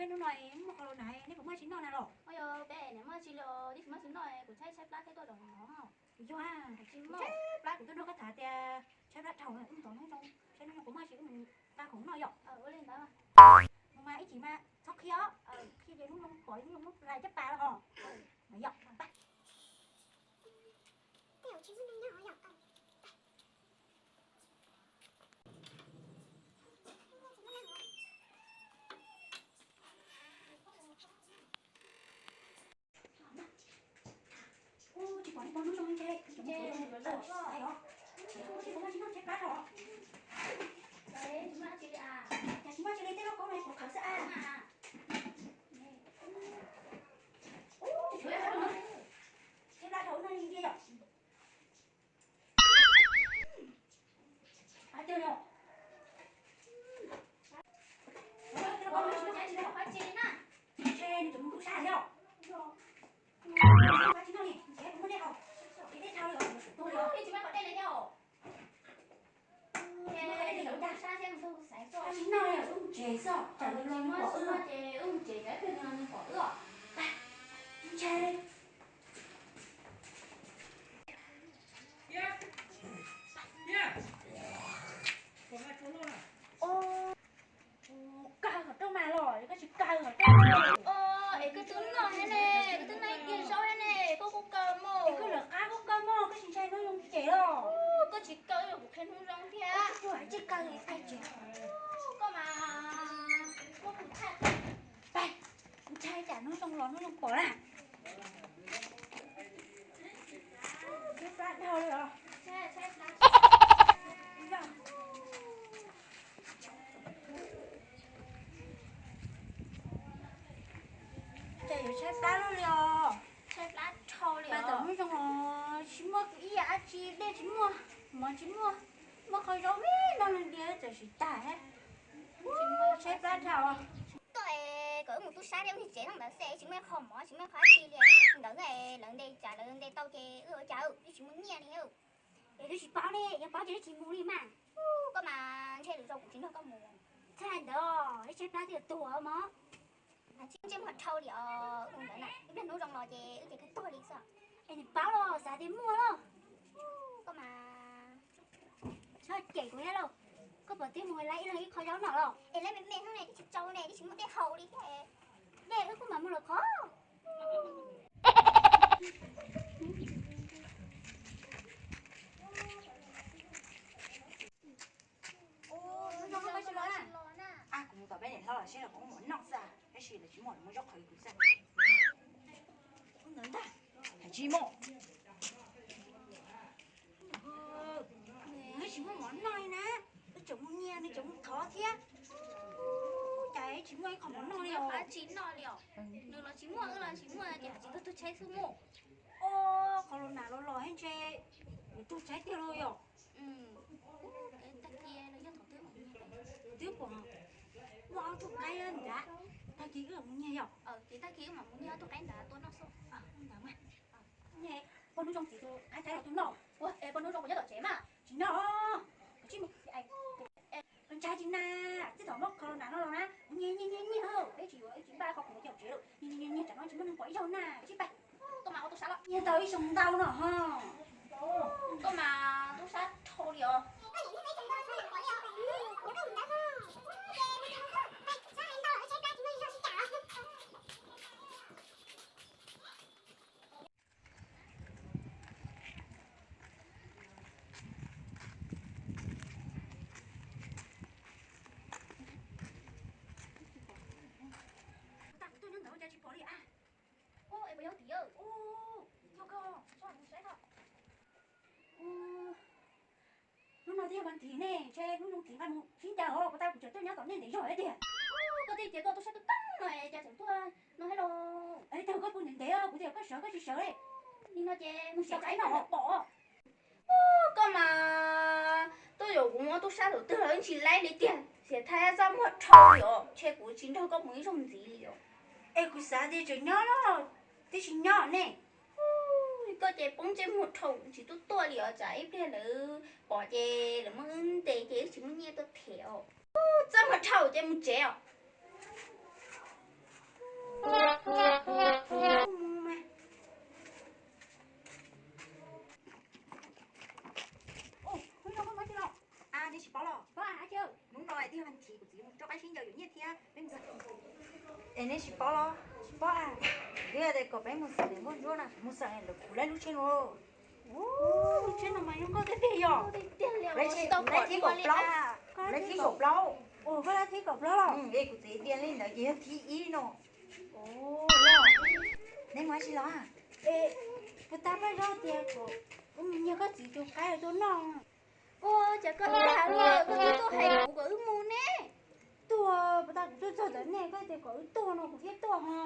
Hnub no muaj qhov los na, neb puas muaj tsis noj na los? Yog peb niam muaj tsis li, twb tsis muaj tsis noj, kuv tshaib tshaib plab thiab tuaj zaum no. Kuv yog a, tsis muaj plab, kuv twb nrog koj tham tias tshaib plab dhau, wb mus tom hnub zoo, saib hnub no kuv muaj tsis wb mus nqa khoom noj yom. Mus mas ib chim mas txhob qhia, qhia ces hnub no pom hnub no lais caj pas los os. Yom. Tsis pom li, pom hnub zoo ntshe, tsis pom hnub zoo ntshe, tsis pom hnub zoo ntshe plab os. Cas tsis muaj tsis li, tej lub koob no puas khawv xwb a. Tshaib plab dhau no li ntsia yom. Koj kaw kom rau mas los, koj tsis kaw kom rau. Es koj twb noj thiab ne, koj twb noj ib pliag zaub thiab ne, koj kuj kaw mog. Koj lawv qab koj kaw mog, koj tsis ntshai hnub zoo cem los? Koj tsis kaw los kuv qhia hnub zoo thiab. Koj tsis kaw, koj mas muab kuv thaij. Ntshai cas hnub zoo los hnub zoo pom na. Tshaib plab dhau li os. Cas yuav tshaib plab luaj li os. Tshaib plab dhau li os. Hnub zoo los tsis muaj ib yam dab tsi, dej tsis muaj, mov tsis muaj, muaj qhov zaub me no nws diav txawm siv tag thiab. Tshaib plab dhau. Koj kom wb mus tub sab thiab wb niag tsev noj ntawd xwb, tsis muaj ib qho mov tsis muaj ib qho dab tsi li. Ntawd lawv nte cas lawv nte tau ces wb ua cas wb tsis muaj nyiaj li. Es twb tsis paub ne, yog paub ces twb tsis mus li mas. Koj mas ntshe lwm zaus kuv tsis nrog koj mus. Txhob hais ntawd, ib tshaib plab twb yuav tuag mog. Ntsej muag dhau li os, mus ntawd na, ib pliag hnub zoo los ces wb ces kawg tuag li xwb. Es nws paub los xav tias muaj los. Koj mas txhob cem kuv thiab lauj. Koj puas twb mus lawv ib leeg ib qho zaub noj los? Es lawv me me hnub ne twb tsis tsau ne, twb tsis muaj dej haus li thiab. Dej wb kuj mam mus lawm qhov. Kuv mus tom peb niam hlob los seb los kuv muab mov noj xwb, tab sis lawv tsis muaj, lawv muab zaub qhwv kuv xwb. Ntawd ntag, tsis muaj. Nws tsis muaj mov noj li na, wb tseem mus nyiag nws tseem mus thov thiab. Cas tsis muaj ib qho mov noj li os. Tsis noj li os. Nws los tsis muaj, wb los tsis muaj, ces tsis tuag tuag tshaib xwb mus. Qhov los nas los los ntshe yuav tuag tshaib tiag lauj yom. Twb pom muaj ob tug qaib nrad, tag kis wb mus nyiag yom. Ces tag kis wb mam mus nyiag ob tug qaib nrad tua noj xwb. Poj hnub zoo txiv tus qaib tshaib los tua noj. Ua es poj hnub zoo puas nyob tom tsev mas? Tsis noj. Koj ntshai tsis na, txij thaum muaj qhov los nas no los na, nyiag nyiag nyiag nyiag, peb tsis yuav, tsis npaj qhov khoom mus tom tsev lawm, nyiag nyiag nyiag tsam no tsis muaj neeg pom ib zaug na, peb sib pab. Koj mas ua tub sab los nyiag tau ib xyoo ntau no ho. Koj mas tub sab dhau li os. Tag kuv tuaj nyob ntawd ua cas tsis pom li a? Ub, es puas yog tim yawg? Ub, yog koj, tso kuv saib koj. Ub, hnub no twb yog vas thiv ne, ntshe hnub no thiv nqa mus sib ncaws os, puas tau kuv tseem tuaj nyob tom nej ntev zog thiab tiag. Ub, koj twb tias koj tuaj saib tuaj tag no es cas tseem tuaj no thiab los? Es tag koj pw ntev ntev os, kuv tias koj sawv koj tsis sawv li. Nim no ces mus xyov tsam ib no pom. Ub, koj mas tuaj yuav kuv mus ua tub sab thaum twg los yeej tsis laib li tiag, xiam thab txaj muag dhau li os, ntshe kuv tsis nrog koj mus ib zaug ntxiv li os. Es kuv xav tias tseem nyob los twb tsis nyob ne. Ub, koj ces poob ntsej muag dhau, tsis tuaj tuaj li os, tsam ib pliag lawv pom ces lawv muab wb ntes ces wb tsis muaj nyiaj tuaj them os. Ub, txaj muag dhau ces mus tsev os. Mus mas. Hnub no koj mus tsis los? Neb tsis paub los? Hnub no twb yog vas thiv kuv txiv mus rau qab sib ncaws yuav nyiaj thiab peb mus. Es neb tsis paub los? Tsis paub. Twb tias kom peb mus xeem nkauj ntsuab no, mus xeem kuv lawv lub tsheb no. Lub tsheb no mas yog nkauj tiag tiag yog. Lawv thib kaum plaub, lawv thib kaum plaub. Ua koj lawv thib kaum plaub los? Es kuv txiv tias li ntawd ces yog thib ib no. Neb mus dab tsi los? Puas tau Paj Zaub tias kom wb mus nyiag koj txiv tus qaib tuaj noj. Ua cas koj dag li, koj twb tuaj hais kuv kom wb mus ne. Tuaj, puas tau kuv tuaj txog ntawm nej koj tias kom wb tuaj no kuv thiaj tuaj ho.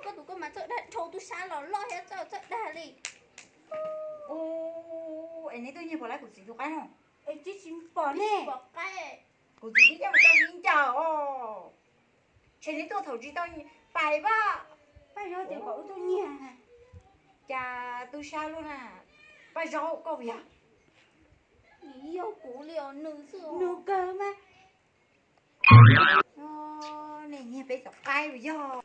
Koj tus koj mas txawj dag dhau, tub sab los loj thiab txawj txawj dag li. Es neb tuaj nyiag puas lawv kuv txiv tus qaib no? Es tsis tsis pom ne. Kuv txiv tib coj mus tau sib ncaws os. Ntshe neb tuaj thaum tsis tau pais pab. Paj Zaub tias kom wb tuaj nyiag. Cas tub sab luaj na. Paj Zaub koj puas yog? Yog kuv li os, nws xwb. Nws kawg mas. Nej nyiag peb tus qaib puas yog?